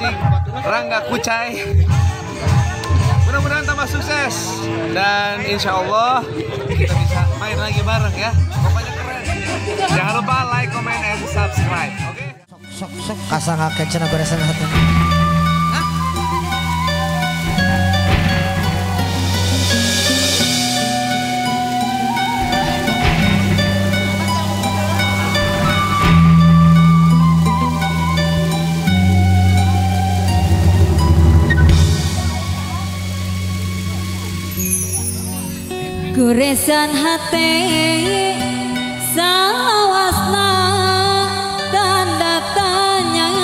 Musik Rangga Kucai. Mudah-mudahan tambah sukses dan insya Allah kita bisa main lagi bareng ya. Pokoknya keren. Jangan lupa like, comment, and subscribe. Oke? Okay? Sok sok kasangakeun cenah goresan hati. Goresan hati sawasna tanda tanya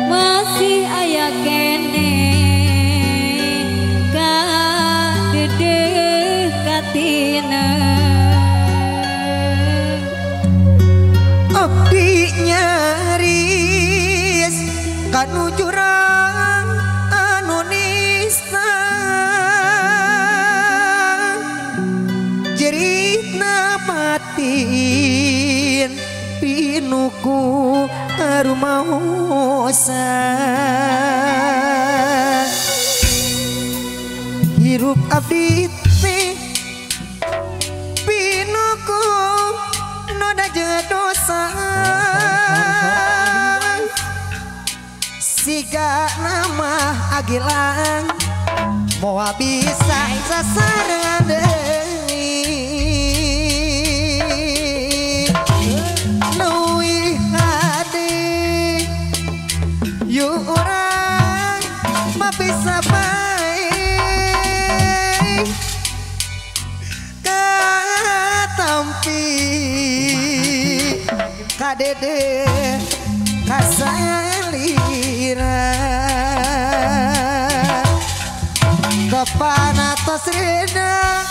masih aya kene kadedeh katina abdi nyaris kanu jurang anu nista jeritna batin pinuku karumaosa hirup abdi teh pinuku noda jeung dosa siga nama agilang moal bisa sasarengan deui leuwih hade yu urang mah bisa bae katampi kadede kasalira depan atas reda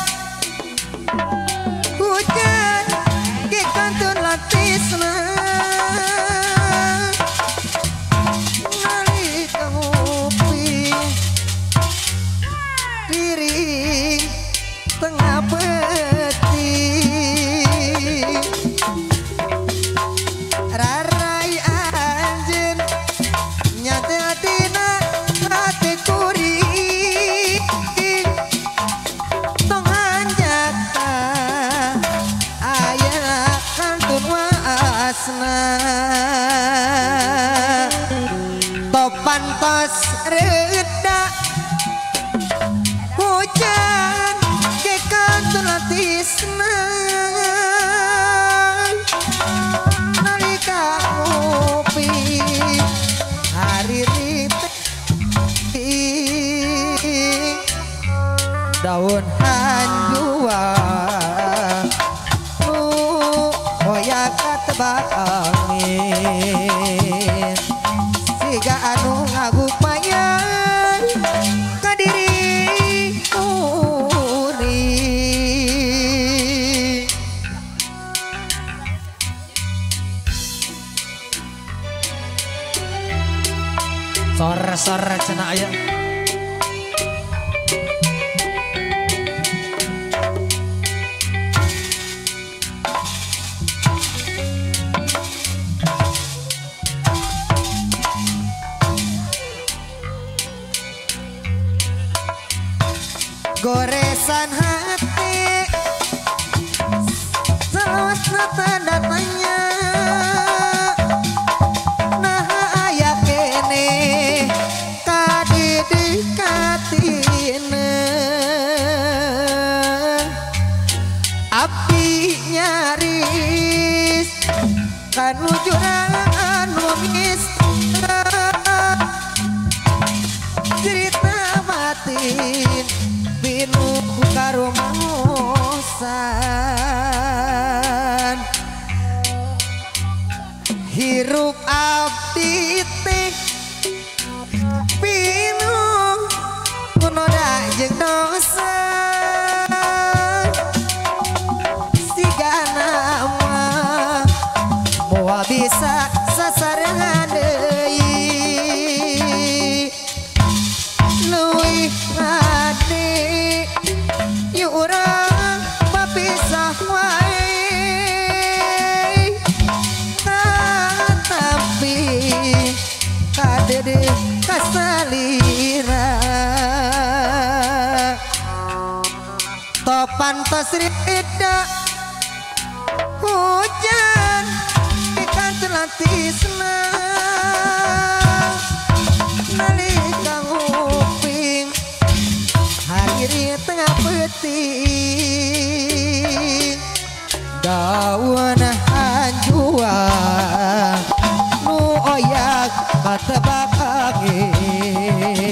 hujan di kantun latisna nalika ngopi piring tengah peti rarai anjeun nyata dina hati kuring tong hanjaka aya kantun waasna topan tos reda hujan ge kantun latisna nalika ngopi hari daun hanjua hoyak katebak angin siga anu ngagupayan ka diri kuring. Sore-sore cenah aya goresan hati selawasna tanda tanya nah aya kene kadidikatina abdi nyaris kanu jurang anu mista cerita batin pinuh karumaosan hirup abdi teh pinuh ku noda jeung dosa sigana mah moal bisa sasarengan deui leuwih hade yu urang papisah wae tetapi salira topan tos rida hujan ikan telantisna nalika nguping hari tengah peuting daun hanjuang nu oyak katebak angin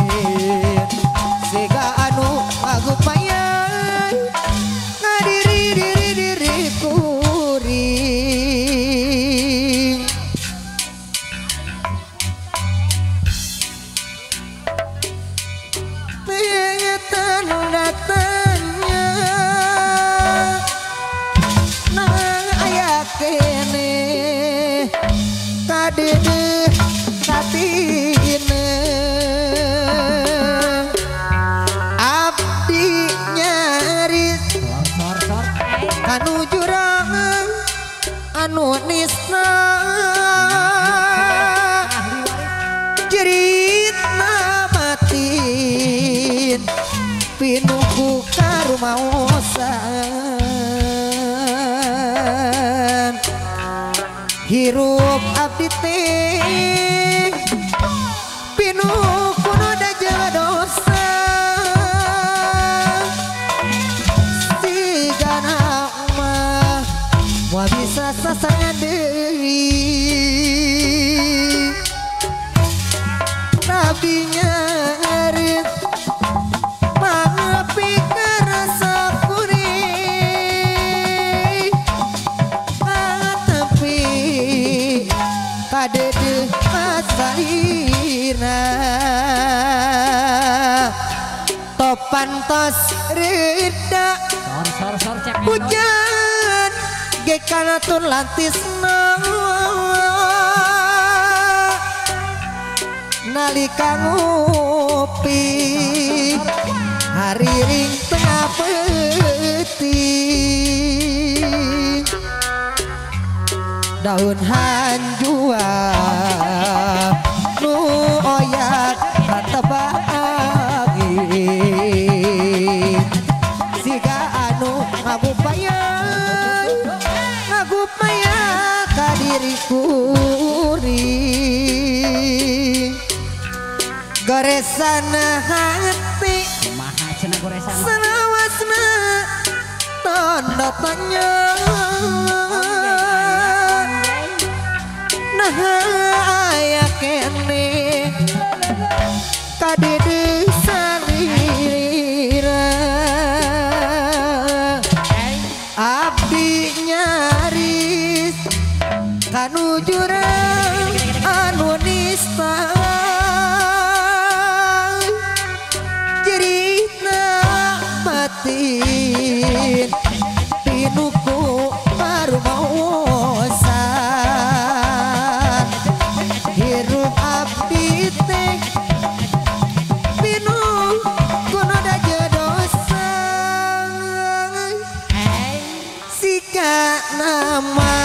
siga anu ngagupayan ngadiri diri diri kuring pengetan datangnya nang aya kene kadede katine abdi nyaris kanu jurang anu nisna jeritna batin pinuh karumaosan hirup abdi teh pinuh kuno daja dosa sigana mah moal bisa sasaran deui nabi nyaris mangapikeun rasa kuring tapi kadedeh masalina topan tos rida hujan ge kana tun lantisna nalika ngopi hariring tengah peuting daun hanjuang nu oyak katebak angin siga anu ngagupayan ngagupayan ka diri kuring goresan hati selawasna tanda tanya nah aya kene kadede salira abdi nyaris kanu jurang anu nista jeritna batin pinuku parumaosan hirup abdi teh pinuh kuno daja dosa siga nama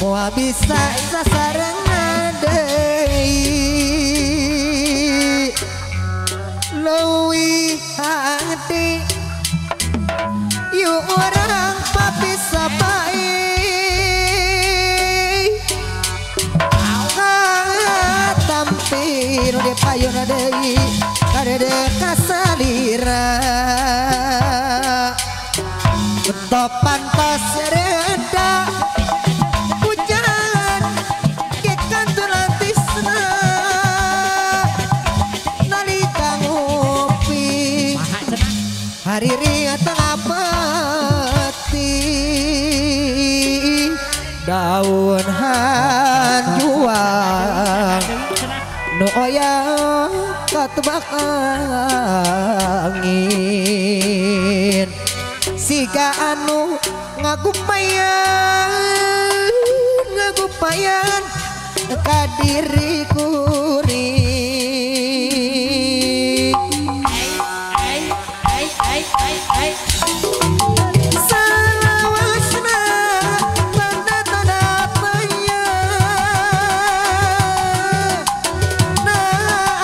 moal bisa sasarengan deui leuwih hati yuk urang papisah bae tampi nu dipayun deui kadede kasalira topan tos reda hujan ge kantulantisna nalika ngopi hariri tengah peuting daun hanjuang nu oyak katebak angin siga anu ngagupayan ngagupayan ka diri kuring. Salawasna tanda tanda tanya nah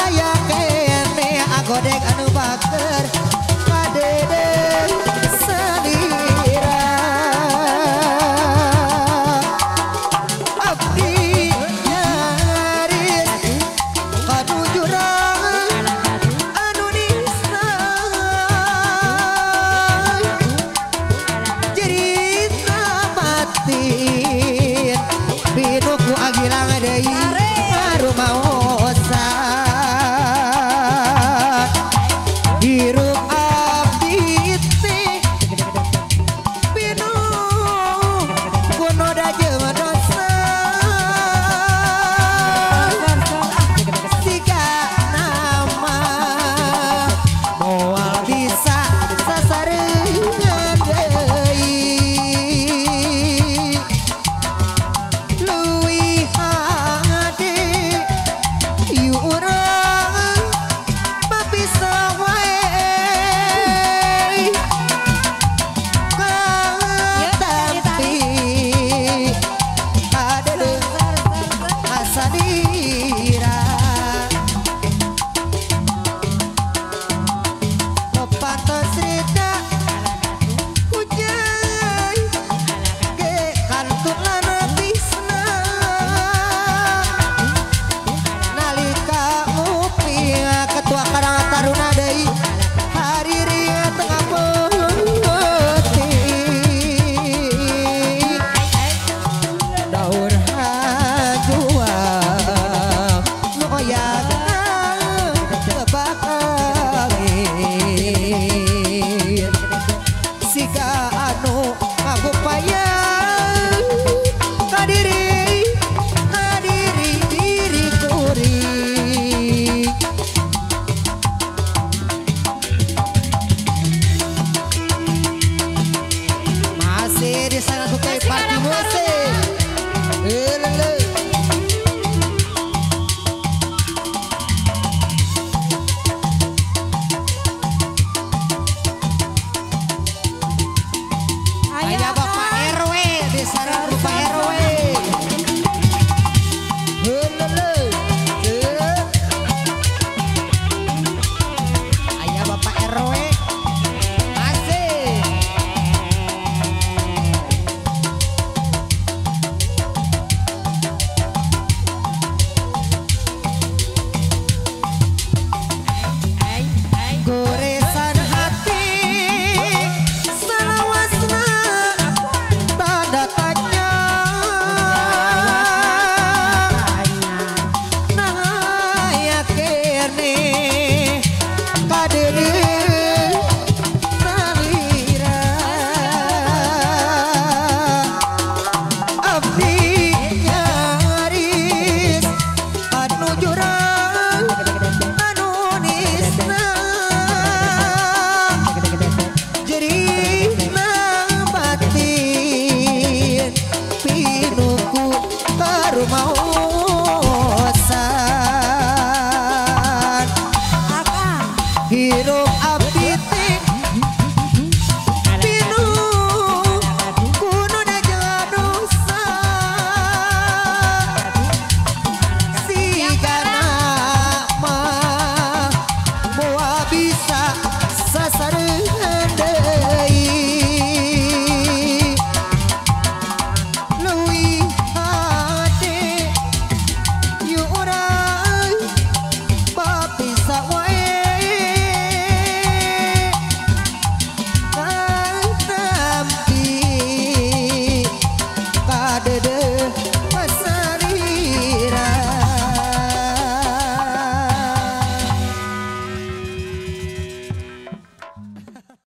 Are.